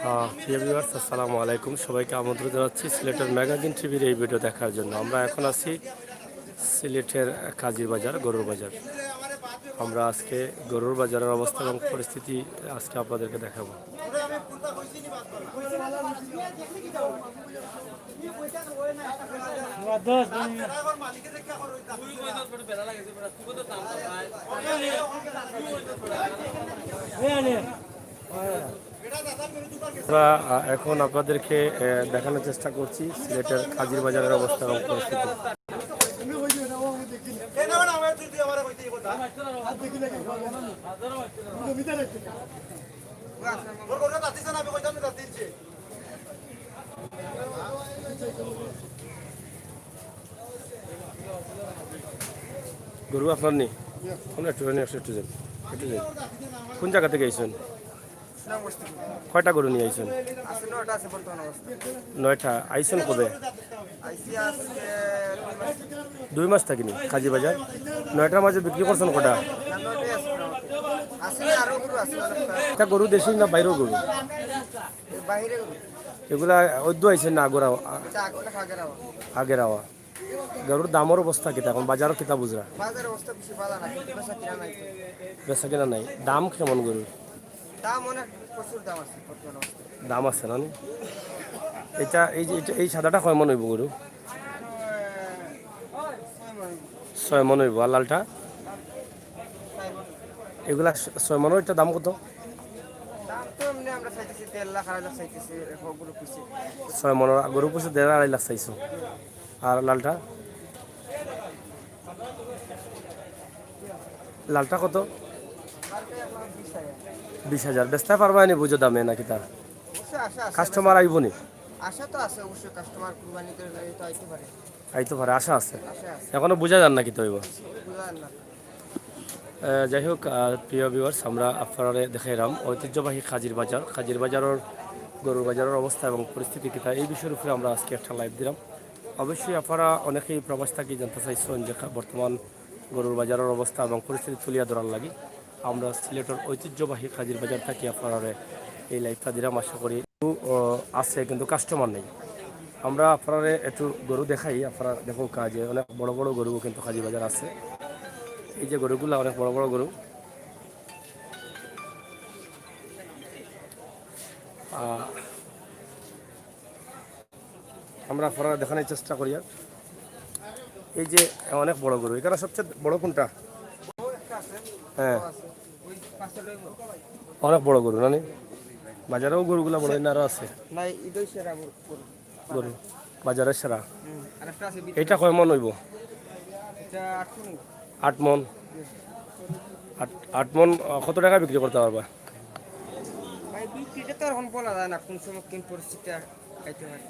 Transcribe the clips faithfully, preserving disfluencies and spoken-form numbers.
আহ, প্রিয় ভিউয়ার্স, আসসালামু আলাইকুম। সবাইকে আমন্ত্রণ জানাচ্ছি সিলেটের ম্যাগাজিন টিভির এই ভিডিও দেখার জন্য। আমরা এখন আছি সিলেটের কাজির বাজার, গরুর বাজার। আমরা আজকে গরুর বাজারের অবস্থা এবং পরিস্থিতি আজকে আপনাদেরকে দেখাবো। আমরা, আহ, এখন আপনাদেরকে, আহ, দেখানোর চেষ্টা করছি সিলেটের কাজির বাজারের অবস্থা এবং পরিস্থিতি। গরু আপনার নি? কোন একটু নেই, একটু যান, একটু যান। কোন জায়গা থেকে আইছেন? সুনামগঞ্জ থেকে। কয়টা গরু নিয়ে আইছেন? আছে নয়টা আছে বর্তমান অবস্থা। নয়টা। আইছেন কবে? আইছি আজকে দুই মাস। দুই মাস থাকি নি কাজির বাজার? নয়টার মাঝে বিক্রি করছেন কটা? না, নয়টাই আছে মোটামুটি। আছে না, আরো গরু আছে অনেকটা। এটা গরু দেশি না বাইরের গরু? এ বাইরে গরু। এগুলা অদ্য আইছেন না আগর আওয়া? এটা আগে, অনেক আগের আওয়া। আগের আওয়া। গরুর দামর অবস্থা কিতা এখন? বাজারও কিতা বুঝরা? বাজারের অবস্থা বেশি ভালো না, কিন্তু বেচা কিনা নাই। বেচা কিনা নাই। দাম কেমন গরুর? দাম অনেক, প্রচুর দাম আছে বর্তমান অবস্থায়। দাম আছে না নি? এটা, এই যে, এটা, এই সাদাটা কয় মন হইব গরু? ছয় মন। ছয় মন হইব। আর লালটা? ছয় মন। এগুলা ছ-, ছয় মন, এটা দাম কত? দাম তো এমনি আমরা চাইতেছি দেড় লাখ, আড়াই লাখ চাইতেছি, এখন গরু পিছে। ছয় মন গরু পিছে দেড়, আড়াই লাখ চাইছো। আর লালটা? লালটা কত? বিশ হাজার। বেচতে পারবা নি বুঝো দামে নাকি তা? অবশ্যই আশা আছে। কাস্টমার আইব নি? আশা তো আছে অবশ্যই, কাস্টমার কুরবানি করে তো আইতে পারে। আইতে পারে, আশা আছে। আশা আছে। এখনো বুঝা যার না কিতা হইব। বুঝা যার না। আহ, যাই হোক, আহ, প্রিয় ভিউয়ার্স, আমরা আপনারে দেখাইলাম ঐতিহ্যবাহী কাজির বাজার, কাজির বাজারের গরুর বাজারের অবস্থা এবং পরিস্থিতি কিতা, এই বিষয়ের উপরে আমরা আজকে একটা লাইভ দিলাম। অবশ্যই আপনারা অনেকেই প্রবাস থাকি জানতে চাইছেন যে কা-, বর্তমান গরুর বাজারের অবস্থা এবং পরিস্থিতি তুলিয়া ধরার লাগি আমরা সিলেটের ঐতিহ্যবাহী কাজির বাজার থাকি আপনারে এই লাইভটা দিলাম। আশা করি, ও, আছে কিন্তু কাস্টমার নেই। আমরা আপনারে একটু গরু দেখাই, আপনারা দেখো কাজে অনেক বড় বড় গরু কিন্তু কাজির বাজার আছে। এই যে গরুগুলা অনেক বড় বড় গরু। আহ, আমরা আপনারা দেখানোর চেষ্টা করি। আর এই যে অনেক বড় গরু, এখানে সবচেয়ে বড় কোনটা? হ্যাঁ, অনেক বড় গরু না নি? বাজারেও গরুগুলা বড়, এনে আরো আছে। না, এটাই সেরা গরু। গরু বাজারের সেরা। হুম, আর একটা আছে ভিতরে। এটা কয় মন হইব? এটা আট মন। আট মন। আট, আট মন, আহ, কত টাকা বিক্রি করতে পারবা? ভাই, বিক্রিটা তো এখন বলা যায় না, কোন সময় কোন পরিস্থিতি আইতে পারে।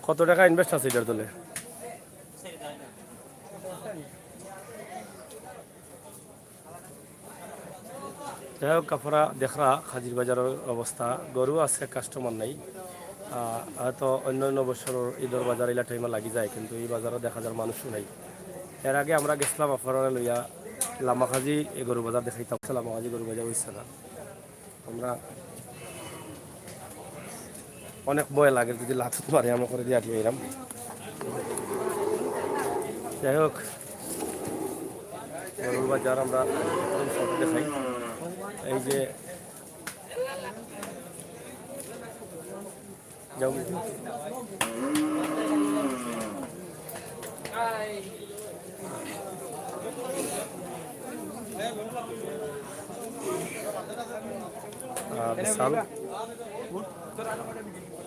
কত টাকা ইনভেস্ট আছে এটার তলে? যাই হোক, আপনারা দেখরা কাজির বাজারের অবস্থা, গরু আছে, কাস্টমার নাই। আহ, হয়তো অন্য অন্য বছরর ঈদর বাজার ইলা টাইমে লাগি যায়, কিন্তু এই বাজারও দেখা যার মানুষও নাই। এর আগে আমরা গেছিলাম আপনারা লইয়া লামাকাজি এই গরু বাজার দেখাইতাম, লামাকাজি গরু বাজার হইছে না। আমরা অনেক ভয় লাগে যদি লাথুত মারে, আমরা করে দিয়ে আটকে এলাম। যাই হোক, গরুর বাজার আমরা একদম সব দেখাই। এই যে যাও। আহ, বিশাল।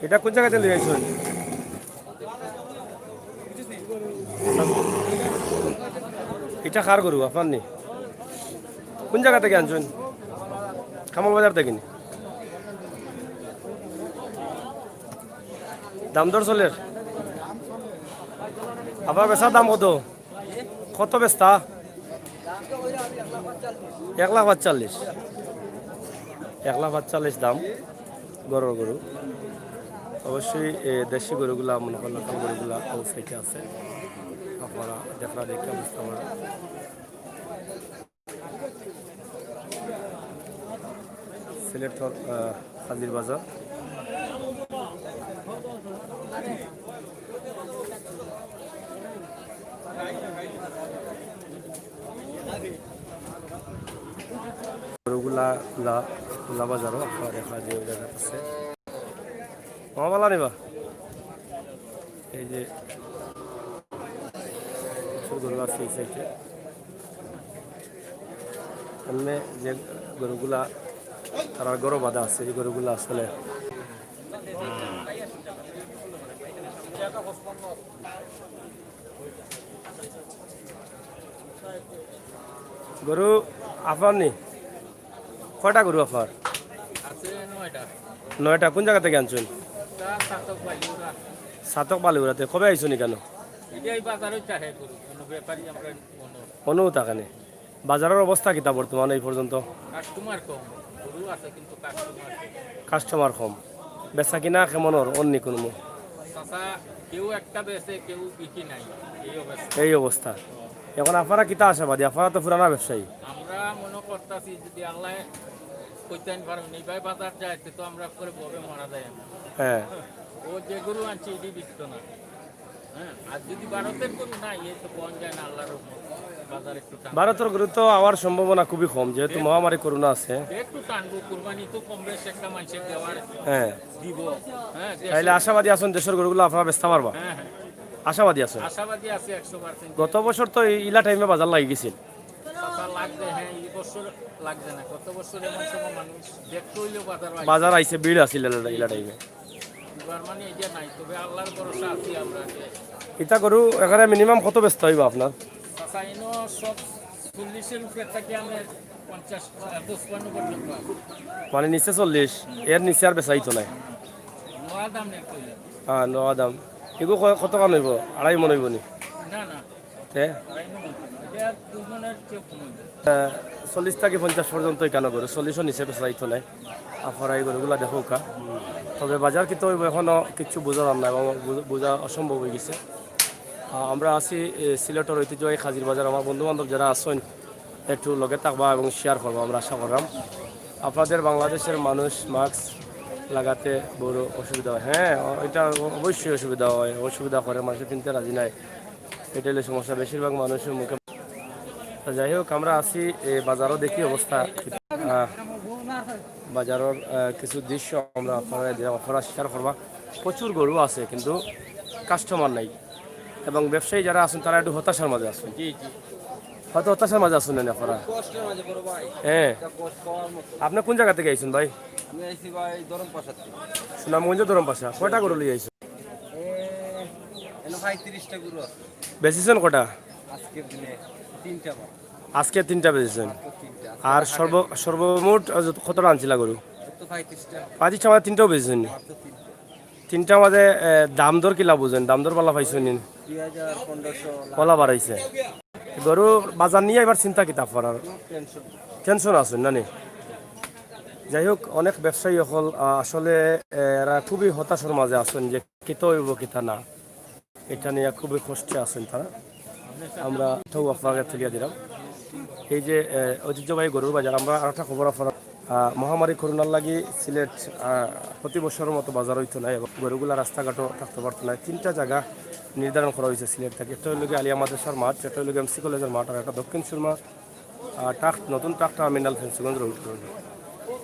এটা কোন জায়গাতে লই আইছেন? এটা কার গরু, আপনার নি? কোন জায়গা থেকে আনছেন? কামাল বাজার থেকে নি? দাম দর চলের? আবার বেচার দাম কত? কত বেচতা? এক লাখ পাঁচচল্লিশ। এক লাখ পাঁচচল্লিশ দাম গরুর গরু। অবশ্যই, এ, দেশি গরুগুলা, মনে করেন, লোকাল গরুগুলা অবশ্যই আছে। আপনারা দেখরা দেখে বুঝতে পারেন। সিলেটর, আহ, হাজির বাজার। গরুগুলা খোলা, খোলা বাজারও আপনারা দেখা যায় ওই জায়গাত আছে। মামা বালা নিবা? এই যে প্রচুর গরু আছে এই সাইডে। সামনে যে গরুগুলা, তারার গরু বাঁধা আছে, এই গরুগুলা আসলে গরু আপনার নি? কয়টা গরু আপনার? আছে নয়টা। নয়টা। কোন জায়গা থেকে আনছেন? তা সাতক বালিউরা। সাতক বালিউরাতে। কবে আইছেন এখানে? এটা এই বাজারে চাহে গরু, কোনো ব্যাপারী আমরা মনে। অনু তাকানে। বাজারের অবস্থা কিতা বর্তমানে এই পর্যন্ত? কাস্টমার কম, গরু আছে কিন্তু কাস্টমার কম। কাস্টমার কম। বেচা কিনা কেমন ওর অন্য কোনো মু-? চাচা, কেউ একটা বেচে, কেউ বিক্রি নাই, এই অবস্থা। এই অবস্থা। এখন আপনারা কিতা আশাবাদী? আপনারা তো পুরানা ব্যবসায়ী। আমরা মনে করতাছি যদি আল্লাহ কইতেন পারেন, এই ভাই বাজার যায়, তো আমরা করে ববে মারা যায়। হ্যাঁ। ও যে গরু আনছে, এটি বিকতো না। হ্যাঁ, আর যদি ভারতের গরু নাই, এই তো পাওয়া যায় না, আল্লাহর রহমত। বাজার একটু টান। ভারতের গরু তো আওয়ার সম্ভাবনা খুবই কম, যেহেতু মহামারী করোনা আছে। একটু টানবো, কুরবানি তো কম বেশ একটা মানুষের দেওয়ার হ্যাঁ। দিব। হ্যাঁ, দেশে তাইলে আশাবাদী আছেন দেশের গরুগুলো আপনারা বেচতে পারবা? হ্যাঁ, হ্যাঁ। আশাবাদী আছেন? আশাবাদী আছি একশো পার্সেন্ট। গত বছর তো এই ইলা টাইমে বাজার লাগি গেছিল। চাচা লাগবে, হ্যাঁ, এই বছর লাগবে না। গত বছর এমন সময় মানুষ দেখতে হইলেও বাজার আইছে। বাজার আইছে, ভিড় আছিল ইলা, ইলা টাইমে। এবার মানে এই যে নাই, তবে আল্লাহর ভরসা আছি আমরা যে ইতা গরু এখানে মিনিমাম কত বেচতে হইব আপনার? চাচা, এনো সব চল্লিশের উপরে থাকি আমরা পঞ্চাশ, আহ, পঞ্চান্ন পর্যন্ত আছে। মানে নিচে চল্লিশ, এর নিচে আর বেচাইতো নাই। নোয়া দাম নেই কইলে। হ্যাঁ, নোয়া দাম। এগু ক-, কত কান হইব? আড়াই মন হইব নি? না, না। তে? আড়াই মন হইব। এটা দুই মনের চেয়ে কম হইব। আহ, চল্লিশ থাকি পঞ্চাশ পর্যন্ত এখানে গরু, চল্লিশও নিচে বেচাইতো নাই। আপনারা এই গরুগুলা দেখউক্কা। তবে বাজার কিতা হইব এখনো কিচ্ছু বুঝা যার না এবং বুঝ-, বুঝা অসম্ভব হয়ে গেছে। আহ, আমরা আছি, এ, সিলেটের ঐতিহ্যবাহী হাজির বাজার। আমার বন্ধু বান্ধব যারা আছেন, একটু লগে থাকবা এবং শেয়ার করবা, আমরা আশা করলাম। আপনাদের বাংলাদেশের মানুষ মাস্ক লাগাতে বড় অসুবিধা হয়। হ্যাঁ, অ-, এটা অ-, অবশ্যই অসুবিধা হয়, অসুবিধা করে, মানুষে কিনতে রাজি নাই, এটা হলো সমস্যা। বেশিরভাগ মানুষের মুখে তো যাই হোক, আমরা আছি, এ, বাজারও দেখি অবস্থা। আহ, বাজারের, আহ, কিছু দৃশ্য আমরা আপনারা দিলাম, আপনারা শেয়ার করবা। প্রচুর গরু আছে, কিন্তু কাস্টমার নাই, এবং ব্যবসায়ী যারা আছেন, তারা একটু হতাশার মাঝে আছেন। জি, জি। হয়তো হতাশার মাঝে আছেন না আপনারা? কষ্টের মাঝে, বড় ভাই। হ্যাঁ। এটা কষ্ট পাওয়ার মতো। আপনি কোন জায়গা থেকে আইছেন ভাই? আমি আইছি ভাই ধরমপাশা থেকে। সুনামগঞ্জ ধরমপাশা। কয়টা গরু লই আইছেন? এ, এনে ভাই তিরিশটা গরু আছে। বেচছেন কয়টা? আজকের দিনে তিনটা ভাই। আজকে তিনটা বেচছেন? মাত্র তিনটা। আজকে আর হাটে সর্ব-, সর্বমোট, আহ, যত, কতটা আনছিলা গরু? তো পঁয়ত্রিশটা। পঁয়ত্রিশটা মানে তিনটাও বেচছেন নি? মাত্র তিনটা। তিনটা মাঝে, এ, দাম দর কিলা বুঝেন? দাম দর বালা পাইছেন নি? দুই হাজার, পনেরোশো, লাখ। কলা বাড়াইছে। গরু বাজার নিয়া এবার চিন্তা কিতা আপনার? টেনশন। টেনশন আছেন না নি? যাই হোক, অনেক ব্যবসায়ী অকল, আহ, আসলে, এ, এরা খুবই হতাশার মাঝে আছেন যে কিতা হইব কিতা না, এটা নিয়ে খুবই কষ্টে আছেন তারা। আমরা তো আপনাকে তুলিয়া দিলাম। এই যে, এ, ঐতিহ্যবাহী গরুর বাজার, আমরা আরেকটা খবর আপনারা, আহ, মহামারী করোনার লাগি সিলেট, আহ, প্রতি বছরের মতো বাজার হইতো না এবং গরুগুলা রাস্তাঘাটও থাকতে পারতো না। তিনটা জায়গা নির্ধারণ করা হয়েছে সিলেট থেকে। একটা হইল গিয়ে আলিয়া মাদ্রাসার মাঠ, একটা হইল গিয়ে এমসি কলেজের মাঠ, আর একটা দক্ষিণ সুরমা, আহ, ট্রাক, নতুন ট্রাক টার্মিনাল ফেন্সিগঞ্জ রোড।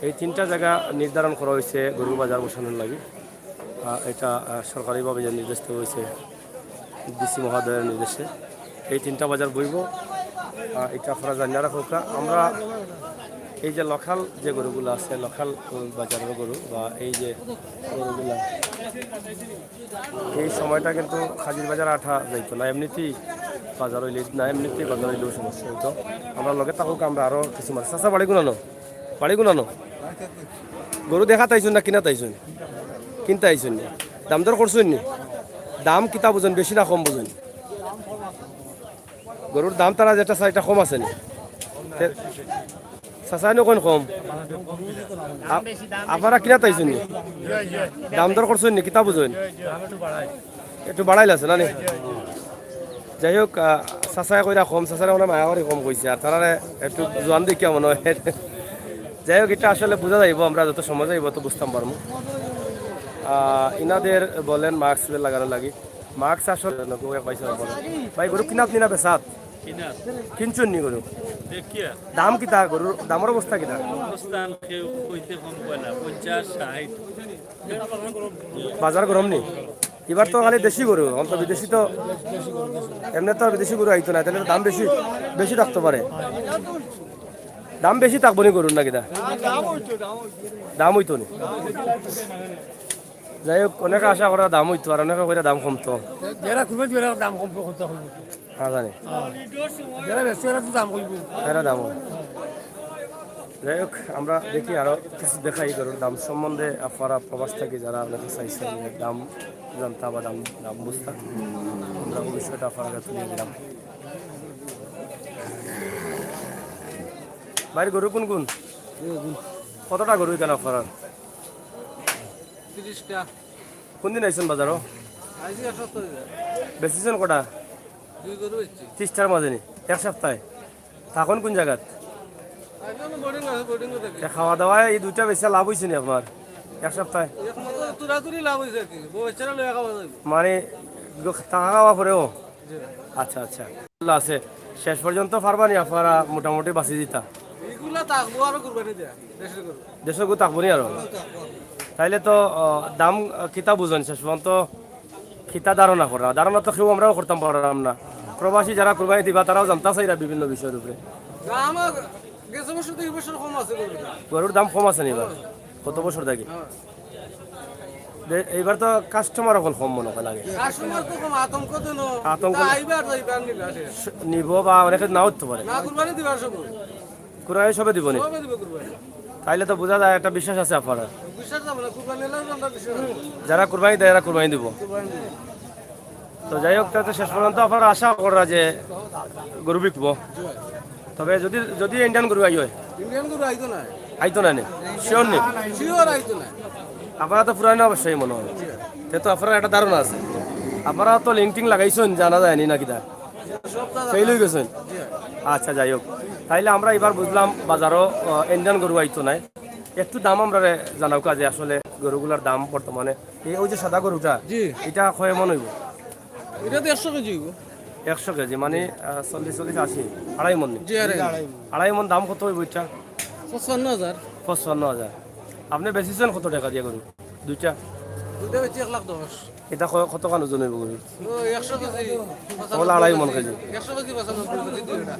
এই তিনটা জায়গা নির্ধারণ করা হয়েছে গরুর বাজার বসানোর লাগি। আহ, এটা, আহ, সরকারিভাবে যে নির্দেশ দেওয়া হয়েছে ডিসি মহোদয়ের নির্দেশে, এই তিনটা বাজার বইব। আহ, এটা আপনারা জানিয়ে রাখা হোক। আমরা এই যে লোকাল যে গরুগুলো আছে, লোকাল বাজারের গরু বা এই যে গরুগুলা, এই সময়টা কিন্তু হাজির বাজার আটা যাইতো না, এমনিতেই বাজার হইলে না, এমনিতেই বাজার হইলেও সমস্যা হইতো। আমরা লগে থাকুক, আমরা আরো কিছু মাছ। চাচা, বাড়ি গুনানো, বাড়ি গুনানো। গরু দেখাত আইছইন না কিনাত আইছইন? কিনতে আইছইন নি? দাম দর করছইন নি? দাম কিতা বুঝেন, বেশি না কম বুঝেন? গরুর দাম তারা যেটা চায়, এটা কম আছে নি? তে-, চাচা, এনে কোন কম? আ-, আপনারা কিনাত আইছইন নি? দাম দর করছইন নি? কিতা বুঝইন? একটু বাড়াইল আছে না নি? যাই হোক, আহ, চাচায় কইরা কম, চাচারে মানে মায়া করি কম কইছে, আর তারারে একটু জোয়ান দেখিয়া মনে হয়। যাই হোক, ইটা আসলে বুঝা যাইবো, আমরা যত সময় যাইবো তত বুঝতাম পারমু। আহ, ইনাদের বলেন মাস্ক লাগানো লাগি, মাস্ক আসলে নকু এক পয়সা বলেন। ভাই, গরু কিনাত নিনা বেচাত? কিনাত। কিনছইন নি গরু? দেখিয়া। দাম কিতা গরুর? দামর অবস্থা কিতা? অবস্থান কেউ কইতে কম কয় না, পঞ্চাশ, ষাট। বাজার গরম নি? এবার তো খালি দেশি গরু, অন্ত বিদেশি তো, এমনি তো আর বিদেশি গরু আইতো না, তাইলে তো দাম বেশি, বেশি থাকতো পারে। দাম বেশি থাকবো নি গরুর না কিতা? দাম অইতো নি। যাই হোক, অনেকে আশা করা দাম অইতো, আর অনেকে কইরা দাম কমতো। যারা কুরবানি দিবা, দাম কম করতে হবে। হ্যাঁ, জানি। যারা বেশি, এরা তো দাম কইবো। এরা দাম হয়। যাই হোক, আমরা দেখি আরো কিছু দেখাই গরুর দাম সম্বন্ধে। আপনারা প্রবাস থাকি যারা আপনারা চাইছেন যে দাম জানতা বা দাম, দাম বুঝতা, আমরা অবশ্যই এটা আপনারা তুলে দিলাম। ভাইর গরু কোন কোন? কতটা গরু এখানে আপনার? তিরিশটা। কোন দিন আইছেন বাজারও? আইছি এক সপ্তাহ ধরে। বেচছেন কটা? দুই গরু বেচছি। তিরিশটার মাঝে নি? এক সপ্তাহে? তখন কোন জায়গাত? এখন বোর্ডিং আছে, বোর্ডিং এ থাকি। এ, খাওয়া দাওয়ায় এই দুইটা বেচা লাভ হইছে নি আপনার এক সপ্তাহে? একমাত্র তুরাতুরি লাভ হইছে আর কি। বউ বাচ্চারা লইয়া খাওয়া যাবে। মানে, গো-, থাকা খাওয়া পরেও? জি। আচ্ছা, আচ্ছা। আল্লাহ আছে। শেষ পর্যন্ত পারবা নি আপনারা মোটামুটি বাঁচি দিতা? এগুলা থাকবো আরো কুরবানি দেয়া, দেশের গরু। দেশের গরু থাকবো নি আরো? তাইলে তো, আহ, দাম, আহ, কিতা বুঝেন শেষ পর্যন্ত? কিতা ধারণা করা? ধারণা তো কেউ আমরাও করতাম পারলাম না। প্রবাসী যারা কুরবানি দিবা, তারাও জানতা চাইরা বিভিন্ন বিষয়ের উপরে। দাম আর গেছে বছর তো এই বছর কম আছে গরুর দাম। গরুর দাম কম আছে নি এবার? কত বছর থাকি? হ্যাঁ। দে-, এইবার তো কাস্টমার অকল কম মনে হয় লাগে। কাস্টমার তো কম, আতঙ্ক তো নো। আতঙ্ক। তা আইবার, আইবার নিবা শেষ। নিব বা অনেকে নাও উঠতে পারে। না, কুরবানি দিবার সব। কুরবানি সবে দিব নি? সবে দিব কুরবানি। তাইলে তো বুঝা যায় একটা বিশ্বাস আছে আপনারা। বিশ্বাস যাবে না, কুরবানি এলেও আমরা বিশ্বাস রাখবো। যারা কুরবানি দেয়, এরা কুরবানি দিব। কুরবানি দিব। তো যাই হোক, তাতে শেষ পর্যন্ত আপনারা আশা করা যে গরু বিকবো। তবে যদি, যদি ইন্ডিয়ান গরু আই হয়? ইন্ডিয়ান গরু আইতো না। আইতো না নি? শিওর নি? শিওর আইতো না। আপনারা তো পুরানো ব্যবসায়ী মনে হয়। তে তো আপনারা একটা ধারণা আছে। আপনারা তো লিঙ্ক টিং লাগাইছেন, জানা যায়নি না কিতা? সব দাদা। ফেল হয়ে গেছেন? জি। আচ্ছা, যাই হোক, তাইলে আমরা এবার বুঝলাম বাজারও, আহ, ইন্ডিয়ান গরু আইতো নাই। একটু দাম আমরা জানাও কাজে, আসলে গরুগুলার দাম বর্তমানে, এই ওই যে সাদা গরুটা, জি। এটা কয় মন হইব? এটা তো একশো কেজি হইব। একশো কেজি মানে, আহ, চল্লিশ, চল্লিশ, আশি, আড়াই মন নি? জি, আড়াই মন। আড়াই মন দাম কত হইব এটা? পঁচপান্ন হাজার। পঁচপান্ন হাজার। আপনি বেচছেন কত টাকা দিয়ে গরু? দুইটা? দুইটা বেচছি এক লাখ দশ। এটা ক-, কতখান ওজন হইব গরু? ও, একশো কেজি। তাহলে আড়াই মন কেজি। একশো কেজি, পঁচানব্বই কেজি দুইটা।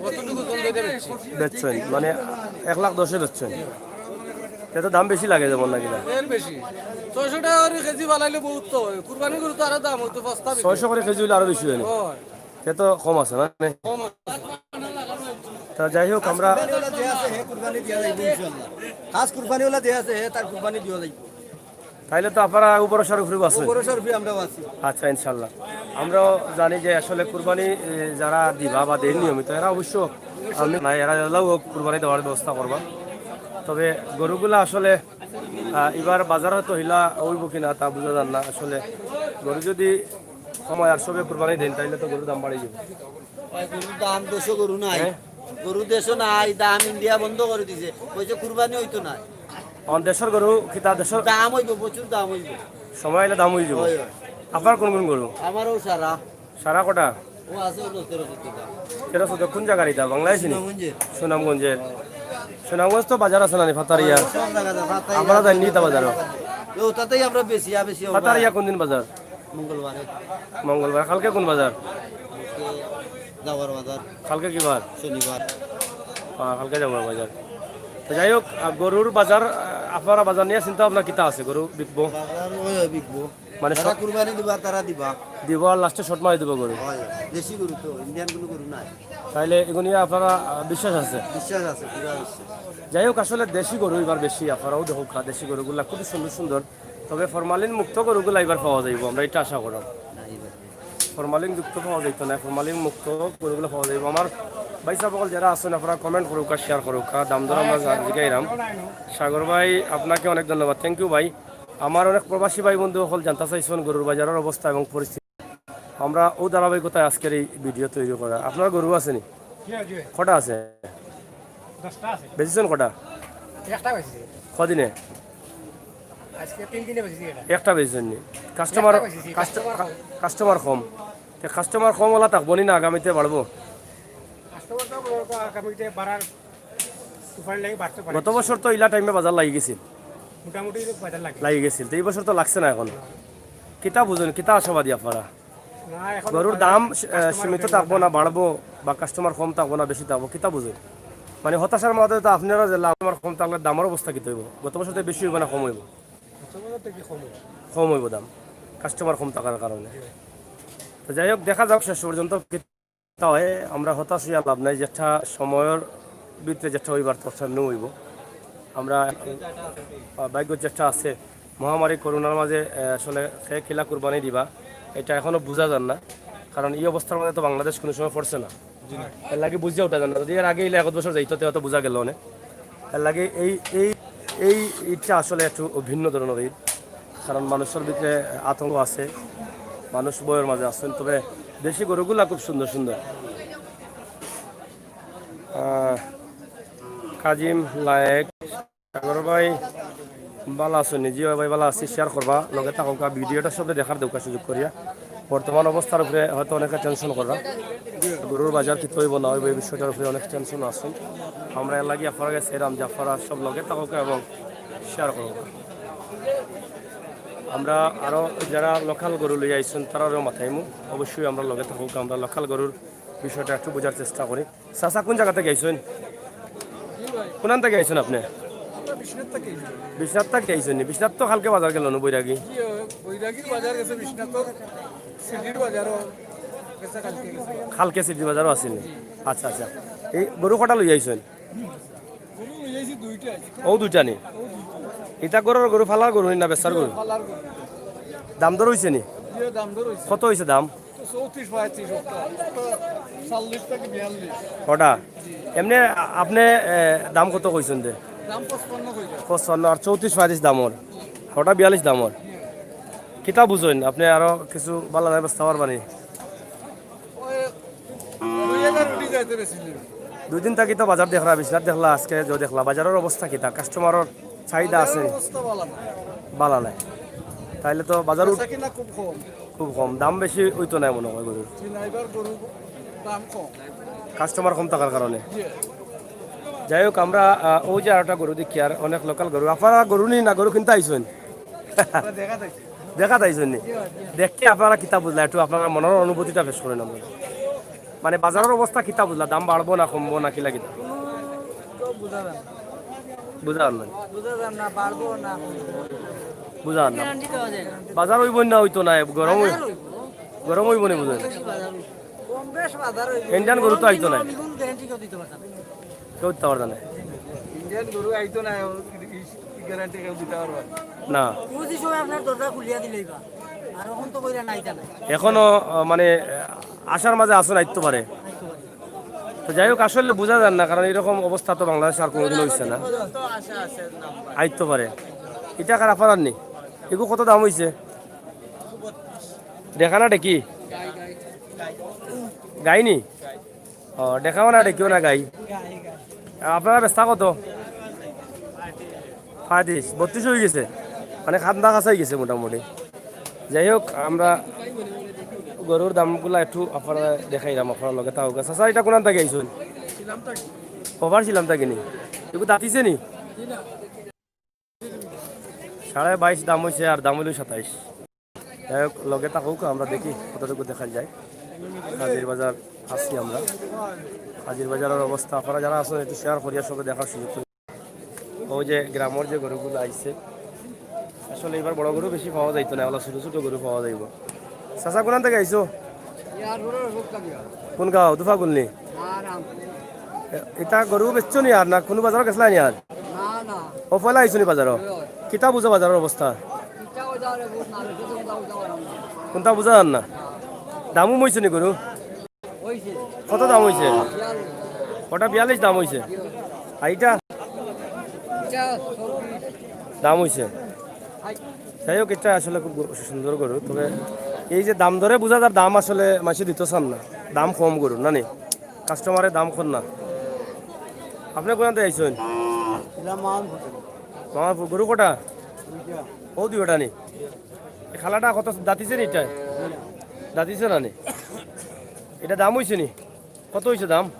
অতটুকু ওজন দিয়ে বেচছি। বেচছেন, মানে এক লাখ দশে বেচছেন। এটা তো দাম বেশি লাগে যেমন নাকি না? এর বেশি। ছয়শো টাকা করে কেজি বানাইলে বহুত তো হয়। কুরবানি গরু তো আরো দাম হইতো, সস্তা বেশি। ছয়শো করে কেজি হইলে আরো বেশি হয় না? হয়। সে তো কম আছে, মানে। কম আছে। তা যাই হোক, আমরা কুরবানি ওলা যে আছে, হে কুরবানি দিয়া যাইব ইনশাআল্লাহ। খাস কুরবানি ওলা যে আছে, হে তার কুরবানি দিয়া যাইব। তাইলে তো আপনারা ও ভরসার উপরে আছেন। ও ভরসার উপরে আমরা আছি। আচ্ছা, ইনশাআল্লাহ। আমরাও জানি যে আসলে কুরবানি, এ, যারা দিবা বা দেন নিয়মিত, এরা অবশ্য আমি নাই, এরা এলাও হোক কুরবানি দেওয়ার ব্যবস্থা করবা। তবে গরুগুলা আসলে, আহ, এবার বাজারে তো হিলা হইব কিনা তা বুঝা যার না। আসলে গরু যদি সময় আর সবে কুরবানি দেন, তাইলে তো গরুর দাম বাড়ি যাবে। ভাই, গরুর দাম দেশো গরু নাই। হ্যাঁ? গরু দেশো নাই, দাম ইন্ডিয়া বন্ধ করে দিছে, কইছে কুরবানি হইতো না। অন দেশর গরু কিতা দেশর? দাম হইব, প্রচুর দাম হইব। সময় আইলে দাম হই যাব। হয়, হয়। আপনার কোন কোন গরু? আমারও সারা। সারা কটা? ও আছে, ও তেরো চোদ্দটা। তেরো চোদ্দ, কোন জায়গার এটা? বাংলাদেশি নি? সুনামগঞ্জের। সুনামগঞ্জের। সুনামগঞ্জ তো বাজার আছে না নি, ফাতারিয়া? সব জায়গা আছে, ফাতারিয়া। আমরা যাই নি তা বাজারও। ও, তাতেই আমরা বেশি, আর বেশি আমরা। ফাতারিয়া কোন দিন বাজার? মঙ্গলবারে। মঙ্গলবার। কালকে কোন বাজার? আজকে যাওয়ার বাজার। কালকে কি বার? শনিবার। আহ, কালকে যাওয়ার বাজার। তো যাই হোক, আহ, গরুর বাজার, আহ, আপনারা বাজার নিয়ে চিন্তা ভাবনা কিতা আছে? গরু বিকবো? বাজার ওই বিকবো। মানে যারা সব কুরবানি দিবা, তারা দিবা। দিব আর লাস্টে শর্ট মারি দিব গরু। হয়, হয়। দেশি গরু তো, ইন্ডিয়ান কোনো গরু নাই। তাইলে এগুলো নিয়ে আপনারা, আহ, বিশ্বাস আছে? বিশ্বাস আছে, পুরা বিশ্বাস। যাই হোক, আসলে দেশি গরু এবার বেশি, আপনারাও দেখুক, দেশি গরুগুলা খুবই সুন্দর সুন্দর। তবে ফরমালিন মুক্ত গরুগুলা এবার পাওয়া যাইব, আমরা এটা আশা করি। না, এবার। ফরমালিন যুক্ত পাওয়া যাইতো না, ফরমালিন মুক্ত গরুগুলা পাওয়া যাইব। আমার ভাই সাহেব সকল যারা আছেন, আপনারা কমেন্ট করুক আর শেয়ার করুক, আর দাম দর আমরা জা-, জিগাইলাম। সাগর ভাই, আপনাকে অনেক ধন্যবাদ, থ্যাংক ইউ ভাই। আমার অনেক প্রবাসী ভাই বন্ধু সকল জানতে চাইছেন গরুর বাজারের অবস্থা এবং পরিস্থিতি। আমরা ও ধারাবাহিকতায় আজকের এই ভিডিও তৈরি করা। আপনার গরু আছে নি? জি, জি। কটা আছে? দশটা আছে। বেচছেন কটা? একটা বেশি। কদিনে? আজকে তিন দিনে বেশি এটা। একটা বেশি জন্য। কাস্টমার, একটা বেশি, কাস্ট-, কাস্টমার কম। কাস্টমার কম। তে কাস্টমার কম ওলা থাকবো নি না আগামীতে বাড়বো? কাস্টমার তো মনে হয় আগামীতে বাড়ার সুপারি লাগে, বাড়তে পারে। গত বছর তো ইলা টাইমে বাজার লাগি গেছিল। মোটামুটি বাজার লাগে। লাগি গেছিল। তো এই বছর তো লাগছে না এখন। কিতা বুঝুন, কিতা আশাবাদী আপনারা? না, এখন গরুর বাজার দাম, আহ, কাস্টমার সীমিত বেশি থাকবো না। না বাড়বো, বা কাস্টমার কম থাকবো না বেশি থাকবো, কিতা বুঝুন? মানে হতাশার মাঝে তো আপনারা যে লাভ, কাস্টমার কম থাকলে দামের অবস্থা কিতা হইব? গত বছর তো বেশি হইব না কম হইব? গত বছর থেকে কম হইব। কম হইব দাম, কাস্টমার কম থাকার কারণে। তো যাই হোক, দেখা যাক শেষ পর্যন্ত কিতা হয়। আমরা হতাশ হইয়া লাভ নাই, যেটা সময়র ভিতরে যেটা হইবার তখন নু হইব। আমরা, আহ, ভাগ্য যেটা আছে, মহামারী করোনার মাঝে, আহ, আসলে কে কিলা কুরবানি দিবা, এটা এখনো বুঝা যার না। কারণ এই অবস্থার মধ্যে তো বাংলাদেশ কোনো সময় পড়ছে না। এর লাগি বুঝিয়া উঠা যার না। যদি এর আগে ইলে এক বছর যাইতো, তে হয়তো বুঝা গেল অনেক। এর লাগি এই, এই, এই ঈদটা আসলে একটু ভিন্ন ধরনের ঈদ। কারণ মানুষের ভিতরে আতঙ্ক আছে, মানুষ ভয়ের মাঝে আছেন। তবে দেশি গরুগুলা খুব সুন্দর সুন্দর। আহ, কাজিম লায়েক, সাগর ভাই, ভালা আছইন নি? জি ভাই, ভালা আছি। শেয়ার করবা, লগে থাকউক্কা, ভিডিওটা সবরে দেখার দেউক্কা সুযোগ করিয়া। বর্তমান অবস্থার উপরে হয়তো অনেকে টেনশন কররা, গরুর বাজার কিতা হইব না হইব, এই বিষয়টার উপরে অনেক টেনশন আছইন। আমরা এর লাগি আপনারা গেছে এরাম যে আপনারা সব লগে থাকউক্কা এবং শেয়ার করউক্কা। আমরা আরও যারা লোকাল গরু লইয়া আইছইন, তারারও মাতাইমু, অবশ্যই আমরা লগে থাকউক্কা, আমরা লোকাল গরুর বিষয়টা একটু বোঝার চেষ্টা করি। চাচা, কোন জাগা থাকি আইছইন? কোনান থাকি আইছইন আপনে? আমরা বিশ্বনাথ থাকি আইছি। বিশ্বনাথ থাকি আইছইন নি? বিশ্বনাথ তো কালকে বাজার গেল না, বৈরাগী। জি, বৈরাগীর বাজার গেছে, বিশ্বনাথর সিটির বাজারও গেছে, কালকে গেছে। কালকে সিটির বাজারও আছিল নি? আচ্ছা, আচ্ছা। এই গরু কটা লই আইছইন? গরু লই আইছি দুইটা। ও দুইটা নি? ইটা গরুর গরু, ফালার গরু নি না বেচার গরু? ফালার গরু। দাম দর হইছে নি? জি, দাম দর হইছে। কত হইছে দাম? চৌত্রিশ, পঁয়ত্রিশ, চল্লিশ থেকে বিয়াল্লিশ। ওটা? এমনে আ-, আপনে, এ, দাম কত কইছইন দে? দাম পঁচপান্ন কইছে। পঁচপান্ন আর চৌত্রিশ, পঁয়ত্রিশ দামর। ওটা বিয়াল্লিশ দামর। কিতা বুঝইন? আপনে আরো কিছু ভালা ব্যবস্থা পারবা নি? ওই দুই হাজার উঠি যাইতে বেশি নেই। দুই দিন থাকি তো বাজার দেখরা, বিশ্বনাথ দেখলা, আজকে যে দেখলা, বাজারর অবস্থা কিতা? কাস্টমারর চাহিদা আছে? বাজারর অবস্থা ভালা না। ভালা নাই। তাইলে তো বাজার উঠ-, বেচা কিনা খুব কম। খুব কম, দাম বেশি হইতো না মনে হয় গরুর। জি না, এবার গরুর দাম কম। কাস্টমার কম থাকার কারণে। জি। যাই হোক, আমরা, আহ, ওই যে আরেকটা গরু দেখি, আর অনেক লোকাল গরু। আপনারা গরু নি না, গরু কিনতে আইছইন? আমরা দেখা দেখি। দেখা তাইছইন নি? দেখি আপনারা কিতা বুঝলা, একটু আপনারা মনের অনুভূতিটা পেশ করেন আমরা। মানে বাজারর অবস্থা কিতা বুঝলা, দাম বাড়বো না কমবো না কিলা কিতা? কোনো তো বোঝা যায় না। বুঝা যার না। বোঝা যায় না, বাড়বো না কমবো। বুঝা যার না। গ্যারান্টি দেওয়া যায় না। বাজার হইব না হইতো না, গরম হই-, বাজার হইব। গরম হইব না বুঝা যায়। কম বেশি বাজার হইব। কম বেশ বাজার হইব। ইন্ডিয়ান গরু তো আইতো না। আমি কোনো গ্যারান্টি কেউ দিতে পারতাম না। কেউ দিতে পারতাম না। ইন্ডিয়ান গরু আইতো না, ও কি, কি গ্যারান্টি কেউ দিতে পারবে না। না। ওই যে সময় আপনার দরজা খুলিয়া দিলেই বা। আর এখন তো কইরা নাই জানা। এখনো, আহ, মানে, আহ, আশার মাঝে আছইন, আইতো পারে। আইতো পারে। তো যাই হোক, আসলে বুঝা যার না, কারণ এরকম অবস্থা তো বাংলাদেশে আর কোনোদিনও হইছে না। আইতো পারে। ইটা কার আফারার নি? এগু কত দাম হইছে? দেখা না দেখি? গাই নি? ও, দেখাও না, দেখিও না গাই। আপনারা বেচতা কত? পঁয়ত্রিশ, বত্রিশ হয়ে গেছে, মানে খান্দা কাছাই গেছে মোটামুটি। যাই হোক, আমরা গরুর দামগুলা একটু আপনারা দেখাইলাম, আপনারা লগে থাকউক্কা। চাচা, এটা কোনান থাকি আইছইন? ওভার ছিলাম থাকি নি? একটু দাঁতিছে নি? সাড়ে বাইশ দাম হইছে, আর দাম হইল সাতাইশ। যাই হোক, লগে থাকউক্কা, আমরা দেখি কতটুকু দেখা যায়। হাজির বাজার আছি আমরা। হাজির বাজারর অবস্থা আপনারা যারা আছইন একটু শেয়ার করিয়া সবে দেখার সুযোগ করি। ওই যে গ্রামর যে গরুগুলা আইছে, আসলে এবার বড় গরু বেশি পাওয়া যাইতো না, ওলা ছোট ছোট গরু পাওয়া যাইব। চাচা, কোনান থাকি আইছো? কোন গাঁও? দুফাগুল নি? এ-, এটা গরু বেচছো নি আর না কোনো বাজারো গেছলা নি আর? না, না। ও পয়লা আইছো নি বাজারো? কিতা বুঝো বাজারর অবস্থা? কোনটা বুঝা যার না? দামও মইছে নি গরু? কত দাম হইছে? ওটা বিয়াল্লিশ দাম হইছে। আর এটা? দাম হইছে। যাই হোক, এটা আসলে খুব গো-, সুন্দর গরু। তবে এই যে দাম দরে বুঝা যার, দাম আসলে মানষে দিতো চান না। দাম কম গরু, না নি? কাস্টমারে দাম কম না। আপনি কোনান থাকি আইছইন? ইলা মামপুর। মামপুর। গরু কটা? দুইটা। ও দুইটা নি? এই খালাটা কত দাঁতিছে নি এটা? দাঁতিছে না নি? এটা দাম অইছে নি? কত অইছে দাম?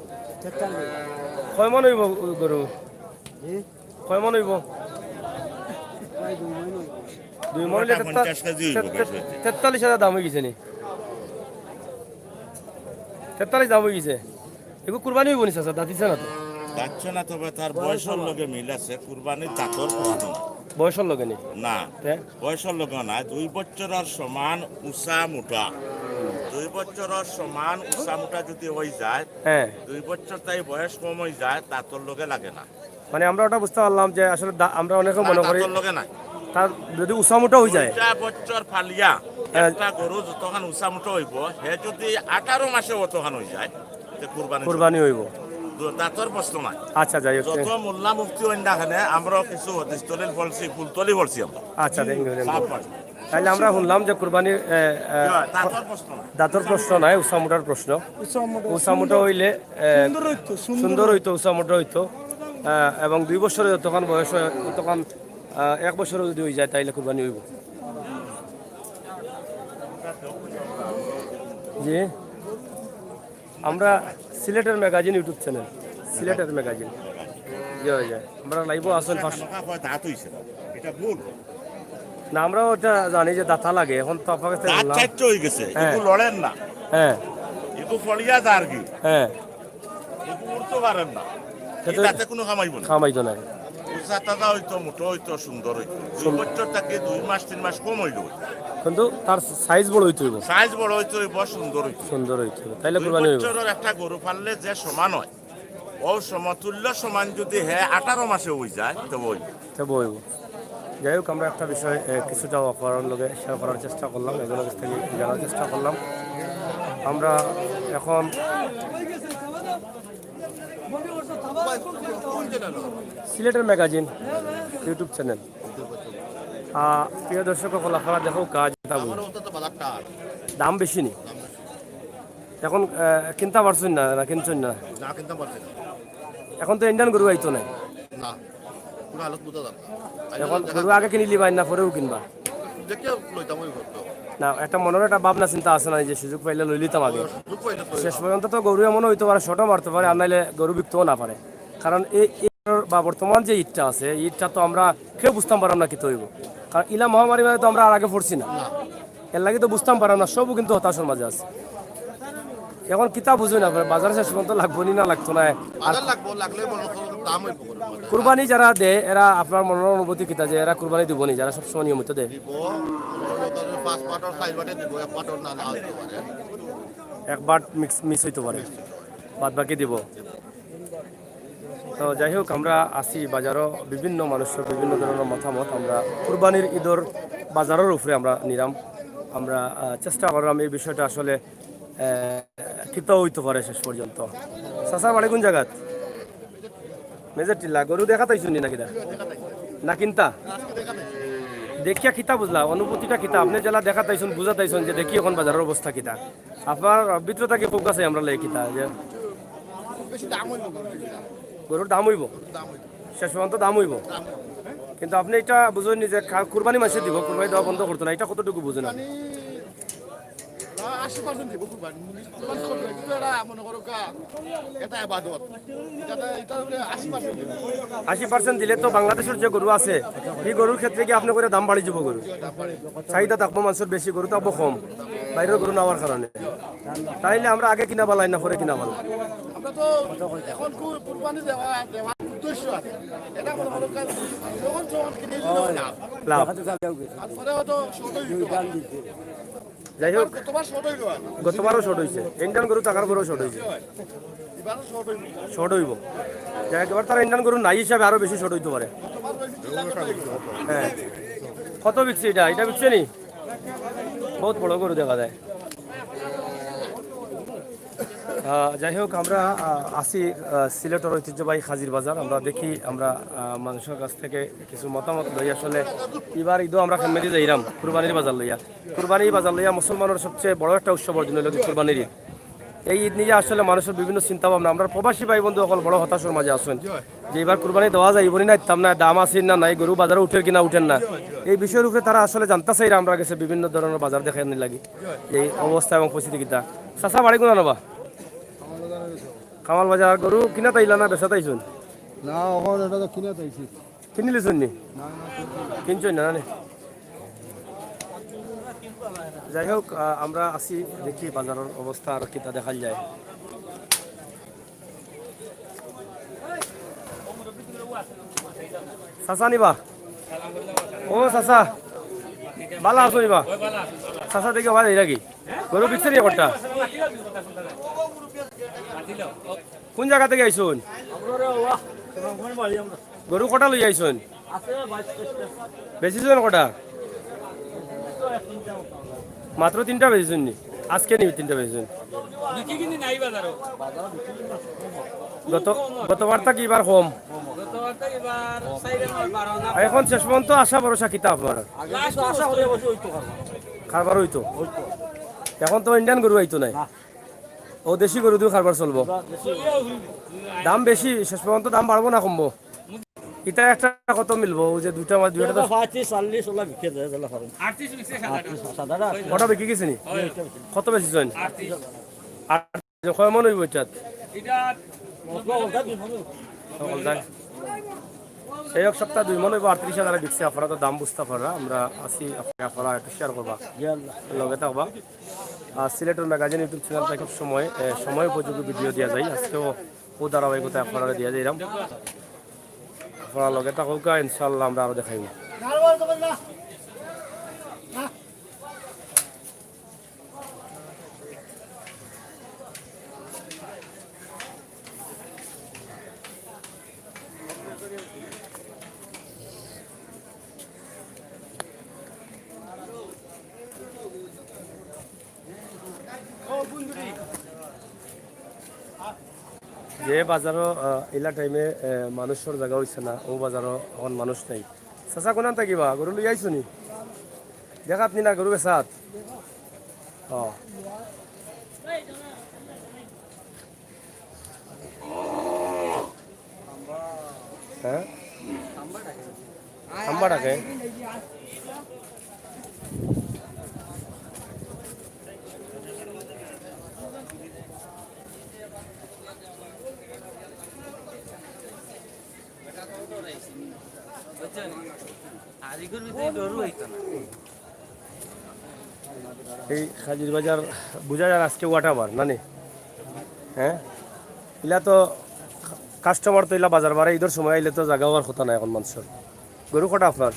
তেতাল্লিশ। কয় মন অইবো গরু? জি? কয় মন অইবো? প্রায় দুই মন অইবো। দুই মন অইলে পুরাটা তেতা-, পঞ্চাশ কেজি অইবো, তেত-, বেশ অইছে। তেতাল্লিশ হাজার দাম অইগেছে নি? তেতাল্লিশ দাম অইগেছে। এগু কুরবানি অইবো নি চাচা? দাঁতিছে না তো? দাঁতছে না, তবে তার বয়সর লগে মিল আছে। কুরবানি দাঁতর প্রশ্ন না। বয়সর লগে নি? না। তে? বয়সর লগে না। দুই বছরর সমান উঁচা মোটা। দুই বছরর সমান উঁচা মোটা যদি অই যায়, হ্যাঁ। দুই বছর তাই বয়স কম অই যায়, দাঁতর লগে লাগে না। মানে আমরা ওটা বুঝতে পারলাম যে আসলে দা-, আমরা অনেকে না, মনে করি দাঁতর লগে নাই। তার যদি উঁচা মোটা অই যায়। দুইটা বছর ফালিয়া হ্যাঁ। একটা গরু যতখান উঁচা মোটা অইবো, হে যদি আঠারো মাসে অতখান অই যায়, তে কুরবানি কুরবানি অইবো। দ-, দাঁতর প্রশ্ন নাই। আচ্ছা, যাই হোক। যত মোল্লা মুফতি অইন না কেনে, আমরাও কিছু হদিস দলিল পড়ছি, ফুলতলি পড়ছি আমরা। আচ্ছা, thank you, thank you। সাফ পাঠ। তাইলে আমরা হুনলাম যে কুরবানির, এ, এ, দাঁতর প্রশ্ন নাই। দাঁতর প্রশ্ন নাই, উঁচা মোটার প্রশ্ন। উঁচা মোটা। উঁচা মোটা অইলে, এ, সুন্দর অইতো, সুন্দর সুন্দর অইতো, উঁচা মোটা অইতো। এ, এবং দুই বছরে যতখান বয়স অয়, ততখান, এ, এক বছরে যদি অই যায়, তাইলে কুরবানি অইবো। জি। আমরা সিলেটের ম্যাগাজিন YouTube channel, সিলেটের ম্যাগাজিন। জি, জি। আমরা live-ও আছেন পাঁচ- দাঁত অইছে না, এটা ভুল। না, আমরাও এটা জানি যে দাঁতা লাগে, এখন তো আপনার কাছে দাঁত শুনলাম। চারটে অই গেছে, হ্যাঁ। একটু লড়েন না। হ্যাঁ। একটু ফড়িয়া যার কি? হ্যাঁ। একটু উঠতে পারেন না। সে এই তো দাঁতে কোনো কামাইবো না। কামাইতো না। উঁচা তাজা অইতো, মোটা অইতো, সুন্দর অইতো। দুই সুন- বছর থাকি দুই মাস, তিন মাস কম অইলো। কিন্তু তার size বড় অইতো অইবো। Size বড় অইতো অইবো, সুন্দর অইতো। সুন্দর অইতো অইবো। তাইলে দুই কুরবানি অইবো। বছরর একটা গরু পাললে যে সমান অয়, ও সমতুল্য সমান যদি হে আঠারো মাসে অই যায়, তবে অইবো। তবে অইবো। যাই হোক, আমরা একটা বিষয়, এ, কিছুটা আপনারার লগে share করার চেষ্টা করলাম, এগুলোর কাছ থেকে জানার চেষ্টা করলাম। আমরা এখন সিলেটের ম্যাগাজিন YouTube channel। আহ, প্রিয় দর্শক অকল, আপনারা দেখউক্কা, দাম বেশি নি? এখন, আহ, কিনতা পারছইন না, না কিনছইন না? না, কিনতাম পারছি না। এখন তো Indian গরু আইতো নায়। না, কোনো হালত বুঝা যাবে না। এখন দেখা গরু যাবে। আগে কিনিলিবা না পরেউ কিনবা? দেখে লইতাম ওই করতো। না, একটা মনর একটা ভাবনা চিন্তা আছে না, যে সুযোগ পাইলে লইলিতাম আগে। সুযোগ পাইলে তো শেষ পর্যন্ত তো গরু এমন অইতো পারে, short-ও মারতো পারে, আর নাইলে গরু বিকতেও না পারে। কারণ এই, এই বা বর্তমান যে ঈদটা আছে, এই ঈদটা তো আমরা কেউ বুঝতাম পারলাম না কিতা অইবো। কারণ ইলা মহামারী মানে তো আমরা আর আগে পড়ছি না। না। এর লাগি তো বুঝতাম পারলাম না, সবও কিন্তু হতাশার মাঝে আছে। এখন কিতা বুঝইন না, বাজার শেষ পর্যন্ত লাগবো নি না লাগতো না? আর বাজার লাগবো, লাগলে মনে করো দাম অইবো। কুরবানি যারা দেয়, এরা আপনার মনর অনুভূতি কিতা যে এরা কুরবানি দিবো নি, যারা সবসময় নিয়মিত দেয়? দিব, মনে করো পাঁচ পাটর, চার পাটে দিব, এক পাটর না, না হইতে পারে। এক পাট mix, miss অইতো পারে, বাদ বাকি দিব। তো যাই হোক, আমরা আছি বাজারো, বিভিন্ন মানুষর বিভিন্ন ধরনর মতামত আমরা কুরবানির ঈদর বাজারর উপরে আমরা নিলাম। আমরা, আহ, চেষ্টা করলাম এই বিষয়টা আসলে, আহ, কিতা অইতো পারে শেষ পর্যন্ত। চাচার বাড়ি কোন জাগাত? মেজর টিল্লা। গরু দেখাত আইছইন নি না কিতা? না কিনতা? দেখিয়া কিতা বুঝলা? অনুভূতিটা কিতা? আপনে যেলা দেখাত আইছইন, বুঝাত আইছইন যে দেখি এখন বাজারর অবস্থা কিতা? আপনার ভিতর থাকি কউক্কা চাই আমরা লাই কিতা যে খুব বেশি দাম অইবো গরুর। গরুর দাম অইবো? দাম অইবো। শেষ পর্যন্ত দাম অইবো? দাম অইবো। কিন্তু আপনে ইটা বুঝইন নি যে কা-, কুরবানি মানষে দিবো, কুরবানি দেওয়া বন্ধ করতো না, ইটা কতটুকু বুঝইন আপনে? মানে, না, আশি percent দিবো কুরবানি। কুরবানি করবে, কিন্তু এরা মনে করো কা-, এটা ইবাদত। এটা, এটা হলে আশি percent দিবো। আশি percent দিলে তো বাংলাদেশর যে গরু আছে, ই গরুর ক্ষেত্রে কি আপনে কইরা দাম বাড়ি যাইবো গরু? চাহিদা থাকবো মানষর বেশি, গরু থাকবো কম, বাইরর গরু না অওয়ার কারণে। তাইলে আমরা আগে কিনা ভালা না পরে কিনা ভালা? আমরা তো এখন কু-, কুরবানি দেওয়া, দেওয়ার উদ্দেশ্য আছে। এটা মনে করো কা-, যখন যখন কিনে দিলে লাভ। লাভ। তারপরে হয়তো short হয়ে যেতে পারে। যাই হোক, গতবার short হইলো আর। গতবারও short হইছে, Indian গরু থাকার পরেও short হইছে। এবারও short হইলো। Short হইবো। যাই হোক, এবার তারা Indian গরু নাই হিসাবে আরো বেশি short হইতো পারে। গতবার ওই বিক্রি না করলে হইতো। হ্যাঁ। কত বিকছে এটা? এটা বিকছে নি? বহুত বড় গরু দেখা যায়। আহ, যাই হোক, আমরা, আহ, আছি, আহ, সিলেটর ঐতিহ্যবাহী খাজির বাজার। আমরা দেখি, আমরা, আহ, মানুষর কাছ থেকে কিছু মতামত লই। আসলে এবার ঈদও আমরা ফ্যামিলি যাইরাম কুরবানির বাজার লইয়া। কুরবানির বাজার লইয়া মুসলমানর সবচেয়ে বড় একটা উৎসব অর্জন হইল কি কুরবানির ঈদ। এই ঈদ নিয়া আসলে মানুষর বিভিন্ন চিন্তা ভাবনা। আমরার প্রবাসী ভাই বন্ধু অকল বড় হতাশার মাঝে আছইন যে এবার কুরবানি দেওয়া যাইবো নি না, দিতাম না, দাম আছে না নাই, গরু বাজারো উঠের কিনা উঠের না, এই বিষয়র উপরে তারা আসলে জানতা চাইরা আমরার গেছে বিভিন্ন ধরনর বাজার দেখানির লাগি। এই অবস্থা এবং পরিস্থিতি কিতা? চাচা, বাড়ি কুনানো বা? কামাল বাজার। গরু কিনাত আইলা না বেচাত আইছইন? না, অখন এটা তো কিনাত আইছি। কিনিলিছইন নি? না, না, কিনছি না। কিনছইন না, না নি? যাই হোক, আহ, আমরা আছি, দেখি বাজারর অবস্থা আর কিতা দেখাইল যায়। চাচা নি বা? ও চাচা, ভালা আছো নি বা? চাচা দেখি ভাই, এরা কি গরু বিকছইন নি কটা? কোন জাগা থাকি আইছইন? গরু কটা লই আইছইন? বেচিছইন কটা? মাত্র তিনটা বেচিছইন নি? আজকে নি তিনটা বেচিছইন? গত, গতবার থাকি এবার কম। আর এখন শেষ পর্যন্ত আশা ভরসা কিতা আপনার? কারবার অইতো। এখন তো ইন্ডিয়ান গরু আইতো নায়। ও দেশি গরু দিও কারবার চলবো। দাম বেশি, শেষ পর্যন্ত দাম বাড়বো না কমবো? ইটা একটা কত মিলবো? ওই যে দুইটা মাছ, দুইটা তো পঁয়ত্রিশ, চল্লিশ ওলা বিকে যায়, যেলা পারেন। আটত্রিশ বিকছে সাদাটা। আটত্রিশ, সাদাটা। ওটা বিকি গেছে নি? কত বেচিছইন? আটত্রিশ। আর কয় মন অইবো ইটাত? ইটা সকলটাই। এই এক সপ্তাহ দুই মন অইবো, আটত্রিশ হাজারে বিকছে। আপনারা তো দাম বুঝতা পাররা, আমরা আছি, আপনারা একটু শেয়ার করবা, লগে থাকবা। আর সিলেটের ম্যাগাজিন YouTube চ্যানেল থাকি সব সময়, এ, সময় উপযোগী ভিডিও দিয়া যাই। আজকেও ও ধারাবাহিকতা আপনারারে দিয়া যাইরাম। আপনারা লগে থাকউক্কা, ইনশাআল্লাহ আমরা আরো দেখাইমু। যে বাজারো, আহ, ইলা টাইমে, আহ, মানুষর জাগা অইছে না, ও বাজারো অখন মানুষ নাই। চাচা, কোনান থাকিবা? গরু লই আইছো নি? দেখাত নি না, গরু বেচাত? ও। হ্যাঁ? খাম্বা ডাকে। এই খাজির বাজার বুঝা যার আজকে ওয়াটাবার না নি? হ্যাঁ, ইলা তো কাস্টমার তো ইলা বাজার বারে, ঈদর সময় আইলে তো জাগা অওয়ার কথা না অখন মানুষর। গরু কটা আপনার?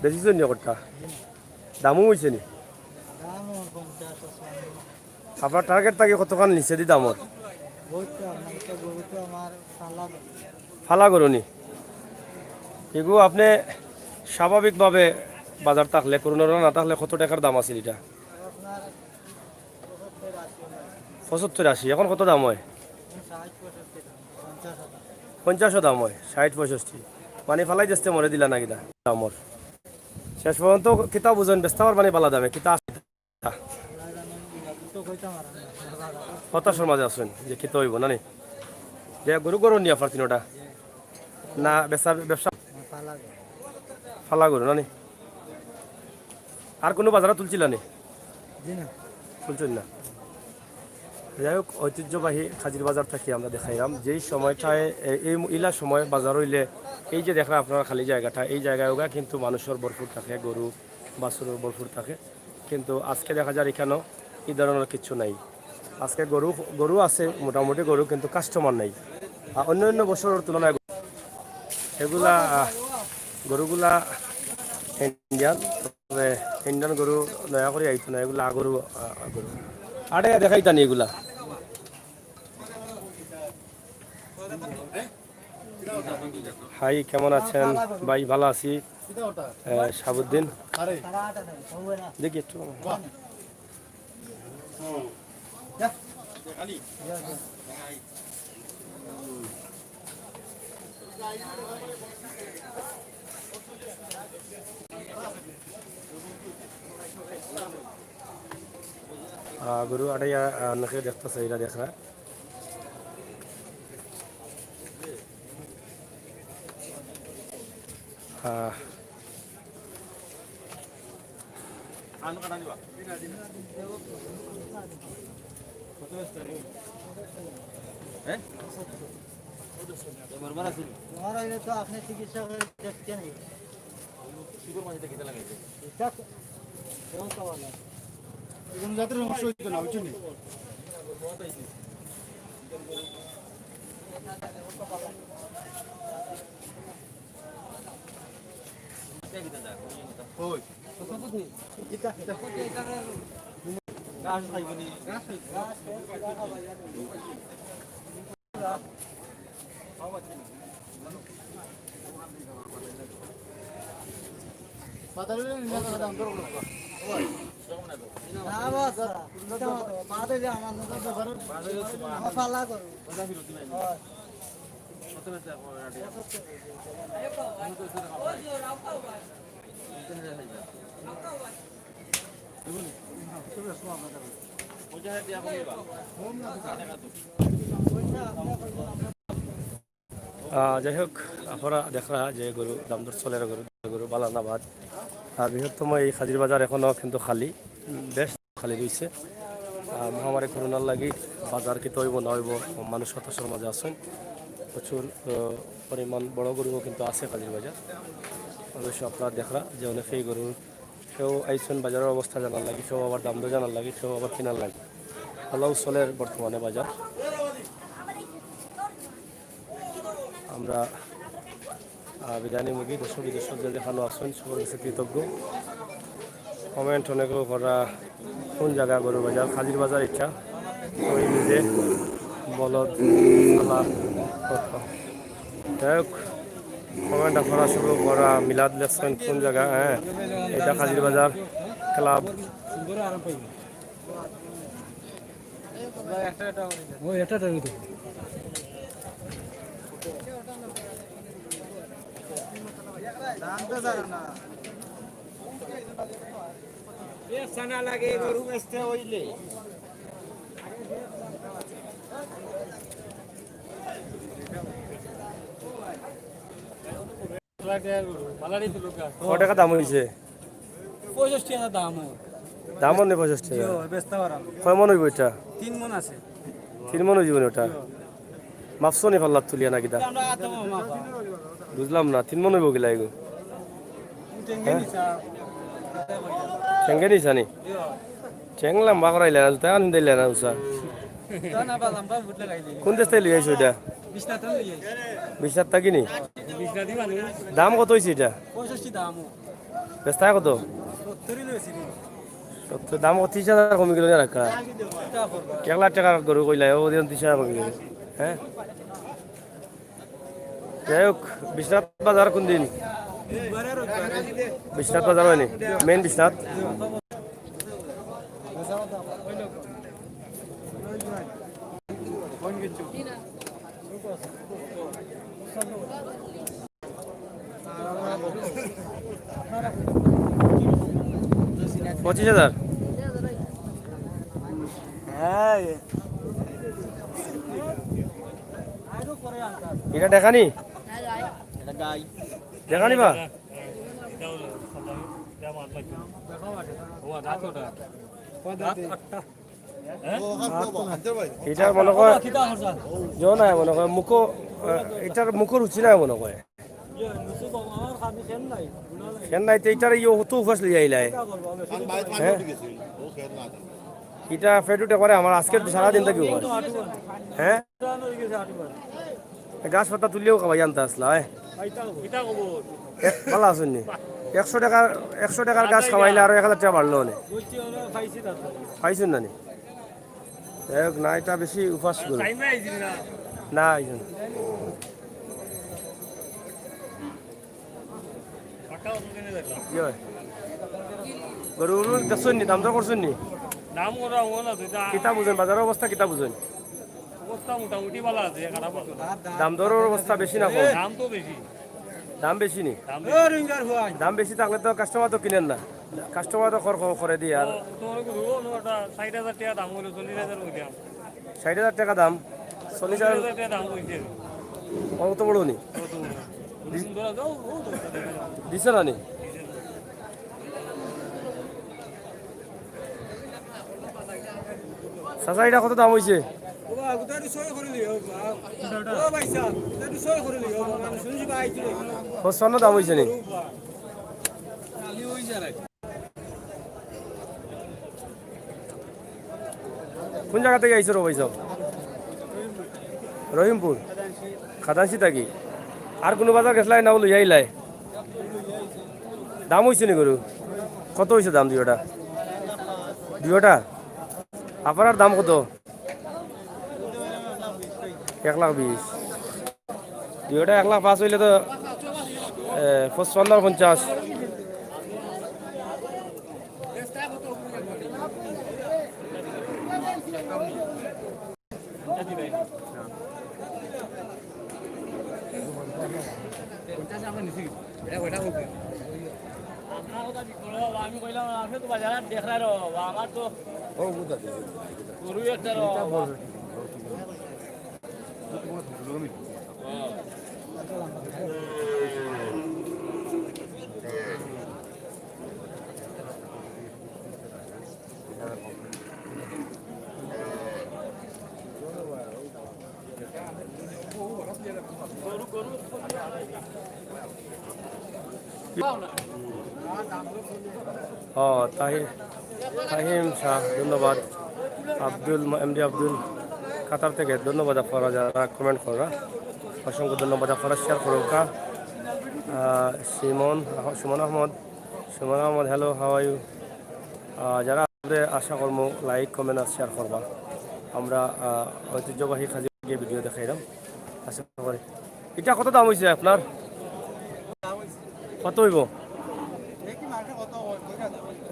বেচিছইন নি কটা? দামও অইছে নি? আপনার টার্গেট থাকি কতখান নিচেদি দামর? ফালা গরু নি? এগু আপনে স্বাভাবিকভাবে বাজার থাকলে, করোনা না থাকলে কত টেকার দাম আছিল ইটা? পঁচাত্তর আশি। অখন কত দাম অয়? পঞ্চাশও দাম অয়, ষাইট পঁয়ষট্টি। মানে ফালাই দেস্তে মরে দিলা না কিতা দামর? শেষ পর্যন্ত কিতা বুঝইন, বেচতা পারবা নি বালা দামে, কিতা আছে? হতাশার মাঝে আছইন যে কিতা অইবো না নি? যে গরু, গরু নি আপনার তিনোটা? না বেচা, ব্যবসা? ফালা গরু না নি? আর কুনু বাজারো তুলছিলা নি? জি না। তুলছইন না। যাই হোক, ঐতিহ্যবাহী খাজির বাজার থাকি আমরা দেখাইলাম। যেই সময়টায়, এ-, এই ইলা সময় বাজার অইলে, এই যে দেখরা আপনারা খালি জাগাটা, এই জাগা অউগা কিন্তু মানুষর ভরপুর থাকে, গরু, বাছুরর ভরপুর থাকে। কিন্তু আজকে দেখা যার ইখানো ই ধরনর কিচ্ছু নাই। আজকে গরু, গরু আছে, মোটামুটি গরু, কিন্তু কাস্টমার নাই। আর অন্য অন্য বছরর তুলনায় এগুলা, আহ, গরুগুলা ইন্ডিয়ান, তবে ইন্ডিয়ান গরু নয়া করি আইতো না, এগুলা আগরু, আহ, গরু। আরে দেখাইতা নি এগুলা। হাই, কেমন আছেন ভাই? ভালা আছি। আহ, শাহাবুদ্দিন, দেখি একটু। আহ, গরু আটাইয়া, আহ, অনেকে দেখতা চাইরা দেখরা। আহ, তোমার অইলে তো আপনি চিকিৎসা করে দেখতে নাই। এটা তো, এরকম খাওয়া যায়। এরকম জাতের সমস্যা হইতো না, বুঝছেন? ওই। আহ, যাই হোক, আপনারা দেখরা যে গরু দাম দর চলের, গরু, গরু বালা না বাদ। আর বৃহত্তম এই কাজির বাজার এখনো কিন্তু খালি, বেশ খালি রইছে। আহ, মহামারী করোনার লাগি বাজার কিতা অইবো না অইবো, মানুষ হতাশার মাঝে আছইন। প্রচুর, আহ, পরিমাণ বড় গরুও কিন্তু আছে কাজির বাজার। অবশ্য আপনারা দেখরা যে অনেকেই গরুর কেউ আইছইন বাজারর অবস্থা জানার লাগি, কেউ আবার দাম দর জানার লাগি, কেউ আবার কিনার লাগি। ভালাউ চলের বর্তমানে বাজার। আমরা, আহ, বিদায় নিমুগি। দেশ বিদেশর যে যেখানো আছইন, সকলর কাছে কৃতজ্ঞ। Comment অনেকেও কররা, কোন জাগা গরুর বাজার? কাজির বাজার ইটা। ওই নিজে বলদ, শালা, কত। যাই হোক, comment আপনারা শুরু কররা, মিলাদ লেখছইন কোন জাগা? হ্যাঁ, এটা কাজির বাজার ক্লাব। ও, এটা, এটা, এটা। কয় টেকা দাম অইছে? পঁয়ষট্টি হাজার দাম অয়। দাম অনে পঁয়ষট্টি হাজার? জি, অয়, বেচতে পারাম। কয় মন অইবো ইটা? তিন মন আছে। তিন মন অইযিবো নি ওটা? জি। মাপছো নি পাল্লাত তুলিয়া না কিতা? আমরা আতে মাপা। বুঝলাম না, তিন মন অইবো কিলা এগু? টেঙ্গে হ্যাঁ? নিছা। টেঙ্গে নিছা নি? জি। টেং লাম্বা করাইলা না, জুতা আন দিলা না উষা। তা না, বা লাম্বা বুট লাগাই দিই। কোন দেশ থাকি লই আইছো ইটা? বিশ্বনাথ থাকি লই আইছি। বিশ্বনাথ থাকি নি? বিশ্বনাথ থাকি মানে? দাম কত অইছে ইটা? পঁয়ষট্টি দাম। বেচতা কত? সত্তরই লইছি রে। সত্তর দাম কত? ত্রিশ হাজার কমি গেল না রাখা? কিতা করবা? এক লাখ টেকার গরু কইলা, ও দিন ত্রিশ হাজার কমি গেল। হ্যাঁ? যাই হোক, বিশ্বনাথ বাজার কোন দিন? বুধবারে, রবিবারে। বিশ্বনাথ বাজার অয়নি? মেইন বিশ্বনাথ? পঁচিশ হাজার। হ্যাঁ। ইটা দেখানি? দেখানি বা? ইটার মনে কয় জো নাই, মনে কয় মুখো, আহ, ইটার মুখো রুচি নাই মনে কয়। খেন নাই তো ইটার ইয়ে হতো উপাস লইয়া আইলাই। হ্যাঁ? ইটা ফেটুট একবারে আমার আজকের সারাদিন থাকি উপাস। হ্যাঁ? গাছ পাতা তুলিয়াও খাওয়াই আনতা আছলা, হ্যাঁ? এ, ভালা আছইন নি? একশো টেকার, একশো টেকার গাছ খাওয়াইলে আরো এক হাজার টেকা বাড়লো অনে। পাইছইন না নি? যাই হোক, না, ইটা বেশি উপাস গরু। না, এই জন্য। কি হয়? গরু গরু দেখছইন নি? দাম দর করছইন নি? দাম করা হলো না, দুইটা। কিতা বুঝইন? বাজারর অবস্থা কিতা বুঝইন? অবস্থা মোটামুটি ভালা আছে, খারাপ আছে না। দাম দরর অবস্থা বেশি না কম? দাম তো বেশি। দাম বেশি নি? দাম বেশি। দাম বেশি থাকলে তো কাস্টমার তো কিনইন না। কাস্টমার তো খর খর করে দি আর। ও, তোমার গরু হলো ওটা ষাট হাজার টাকা দাম হলো, চল্লিশ হাজার ওই দাম। ষাট হাজার টাকা দাম, চল্লিশ হাজার। চল্লিশ হাজার টাকা দাম হইছে। ও, অত বড় নি? অত বড়। ওই সুন্দর আছে, ও, ও তো। দিছে না নি? চাচা, এটা কত দাম হইছে? ও বাবা, ওটা একটু ছয় করে দিও, বাবা। ও ভাই সাহেব, ওটা একটু ছয় করে দিও, বাবা। আমি শুনছি ভাই, কি রে? পঁচপান্ন দাম হইছে নি? ও বাবা। খালি ওই যারা। কোন জাগা থাকি আইছো রে ভাই সাহেব? রহিমপুর। খাদানসি থাকি। আর কুনু বাজার গেছলায় না, লইয়া আইলায়? দাম হইছে নি গরু? কত হইছে দাম দুইওটা? দুইওটা? আপনার দাম কত? এক লাখ বিশ। দুইওটা এক লাখ পাঁচ হইলে তো, এ, পঁচপান্ন আর পঞ্চাশ। আমি কইলাম, আপনি তো বাজারে দেখরা রে বাবা, আমার তো গরু একটা রে বাবা। ও, তাহি-, তাহিম শাহ, ধন্যবাদ। আব্দুল, এমডি আব্দুল, কাতার থেকে ধন্যবাদ আপনারা যারা কমেন্ট করা, অসংখ্য ধন্যবাদ। আপনারা শেয়ার করুকা। আহ, Suman, Suman Ahmad, Suman Ahmad, hello, how are you? আহ, যারা আশা করমু লাইক, কমেন্ট আর শেয়ার করবা। আমরা, আহ, ঐতিহ্যবাহী খাজির গিয়া ভিডিও দেখাইলাম। আশা করি। এটা কত দাম হইছে আপনার? কত হইব?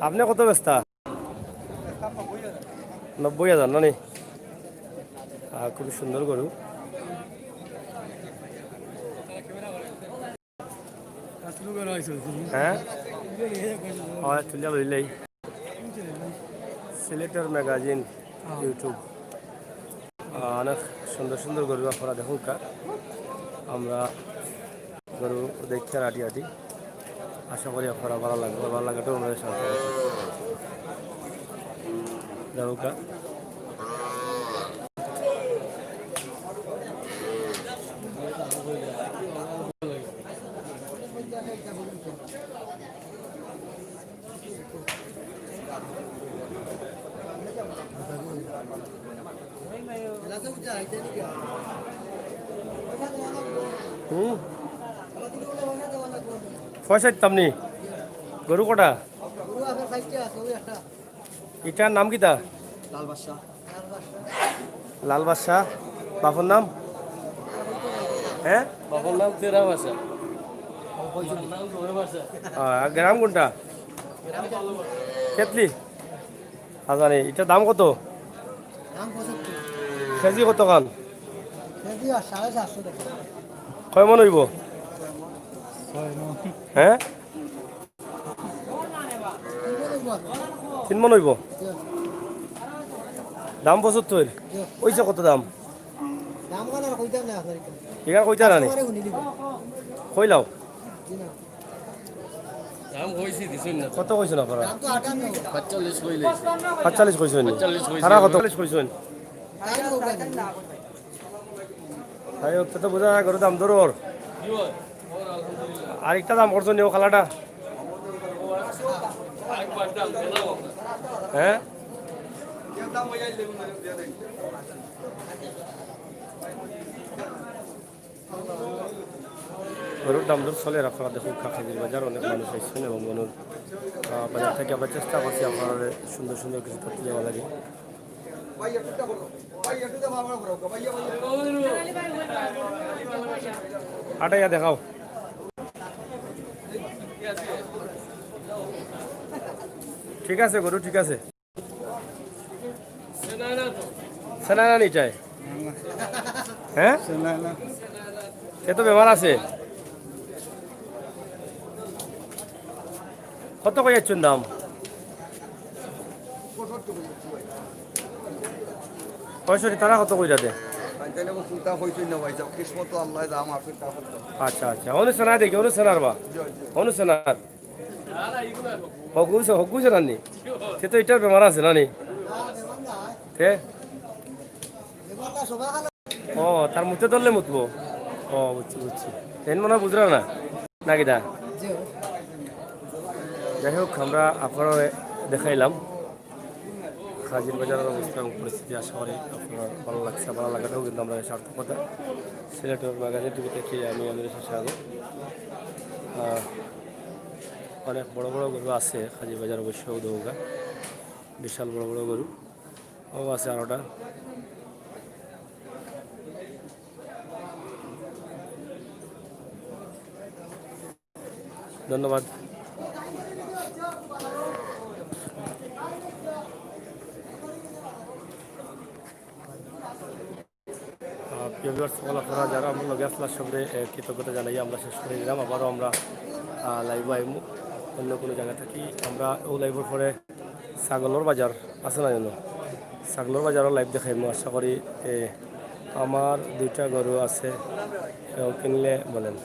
আপনি কত বেচতা? নব্বই হাজার না নি? আহ, খুবই সুন্দর গরু। হ্যাঁ? হয়, তুলিয়া লইলেই। সিলেটের ম্যাগাজিন, YouTube। আহ, অনেক সুন্দর সুন্দর গরু আপনারা দেখুকা। আমরা গরু দেখি আটি আটি। আশা করি আপনারা ভালো লাগবে, ভালো লাগাটাও আমাদের সাথে আছে। দেখুকা। হুম। পয়সা দিতাম নি। গরু কটা? ইটার নাম কিতা? লাল বাদশা। লাল বাদশা। বাপর নাম? হ্যাঁ? বাপর নাম তেরা বাদশা। আহ, গ্রাম কোনটা? খেতলি? আচ্ছা, নি, ইটার দাম কত? দাম পঁচাত্তর। কেজি কত খান? কেজি আর সাড়ে সাতশো টাকা। কয় মন হইব? ছয় মন। হ্যাঁ? তিন মন হইব। দাম পঁচাত্তর। অইছে কত দাম? দাম মানে আর কইতাম না আপনার এখানে। এখানে কইতা না নি? কাস্টমারে শুনি দিব। কইলাও। জি না। দাম কইছি, দিছইন না। কত কইছইন আপনারা? দাম তো আটান্ন। পাঁচচল্লিশ কইলে। পাঁচচল্লিশ কইছইন? পাঁচচল্লিশ কইছি। তারা কত কইছইন? তাই ওকে দিন। তাই ওকে তো বোঝা যায়, গরুর দাম দরর। আর একটা দাম করছো নি, ও খালাটা? হ্যাঁ? গরুর দাম দর চলে, আপনারা দেখুন, কাকাজির বাজার, অনেক মানুষ আইছেন এবং মনুর, আহ, বাজার থেকে আমরা চেষ্টা করছি আপনারা সুন্দর সুন্দর কিছু তথ্য দেওয়া লাগে। আটাইয়া দেখাও। ঠিক আছে, গরু ঠিক আছে। সেনানা নিটায়? হ্যাঁ? সেনানা। এ তো বেমার আছে। কত কইয়াছইন দাম? পঁয়ষট্টি, তারা কত কইরা দে? তাইলে চিন্তা হইছই না ভাই, সব কিসমত তো আল্লাহ দাম আছে, তা করতে হবে। আচ্ছা আচ্ছা, অনুষ্ঠান আর দেখি, অনুষ্ঠান আর বা অনুষ্ঠান আর হগুছে হগুছে নানি। সে তো এটার বেমার আছে নানি। তে ও, তার মুতে ধরলে মুতবো। ও, বুঝছি বুঝছি। এন মনে হয় বুঝরা না, নাকি দা? যাই হোক, আমরা আপনারা দেখাইলাম হাজির বাজারের অবস্থা এবং পরিস্থিতি। আশা করি আপনার ভালো লাগছে। ভালো লাগাটাও কিন্তু আমরা সার্থকতা। সিলেটের ম্যাগাজিন টিভি থেকে আমি আমির হোসেন সাগর। আহ, অনেক বড় বড় গরু আছে হাজির বাজার, অবশ্য উদৌগা বিশাল বড় বড় গরু। ও আছে আরোটা। ধন্যবাদ। আহ, প্রিয় ভিউয়ার্স, সকল আপনারা যারা আমার লগে আসলা সবরে, এ, কৃতজ্ঞতা জানাই। আমরা শেষ করে দিলাম, আবারও আমরা, আহ, লাইভে আইমু অন্য কোনো জায়গা থাকি। আমরা ও লাইভের পরে ছাগলর বাজার আছে না জানো, ছাগলর বাজারও লাইভ দেখাইমু। আশা করি, এ, আমার দুইটা গরু আছে, কেউ কিনলে বলেন।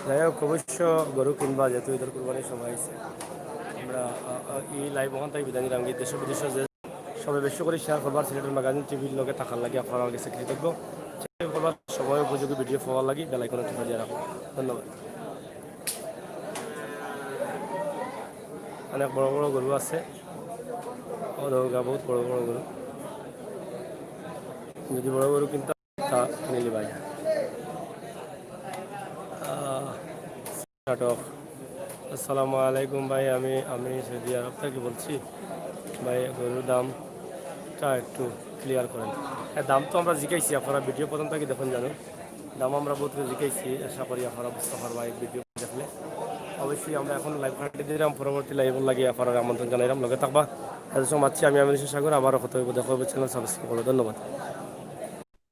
যাই হোক, অবশ্য গরু কিনবা, যেহেতু ঈদের কুরবানির সময় আছে। আমরা, আহ, আহ, এই লাইভ ওখান থেকে বিদায় নিলাম। দেশ বিদেশে যে সবাই বেশি করে শেয়ার করবার, সিলেটের ম্যাগাজিন টিভির লগে থাকার লাগি আপনারা গেছে কৃতজ্ঞ। শেয়ার করবার, সময় উপযোগী ভিডিও পাওয়ার লাগি বেল আইকনে টিপা দিয়ে রাখো। ধন্যবাদ। অনেক বড় বড় গরু আছে, অনেক বহুত বড় বড় গরু। যদি বড় গরু কিনতে হয়, তা কিনে নিবা। আহ, নাটক। আসসালামু আলাইকুম ভাই, আমি আমি সৌদি আরব থেকে বলছি। ভাই, গরুর দামটা একটু ক্লিয়ার করেন। হ্যাঁ, দাম তো আমরা জিকাইছি, আপনারা ভিডিও প্রথম থেকে দেখুন জানো। দাম আমরা বহুত জিকাইছি, আশা করি আপনারা বুঝতে পারবা এই ভিডিও দেখলে। অবশ্যই আমরা এখন লাইভ কাটি দিলাম, পরবর্তী লাইভের লাগি আপনারা আমন্ত্রণ জানাইলাম, লগে থাকবা। এত সময় আছি আমি আমির হোসেন সাগর, আবারও কথা হইব, দেখা হইব, চ্যানেল সাবস্ক্রাইব করো। ধন্যবাদ।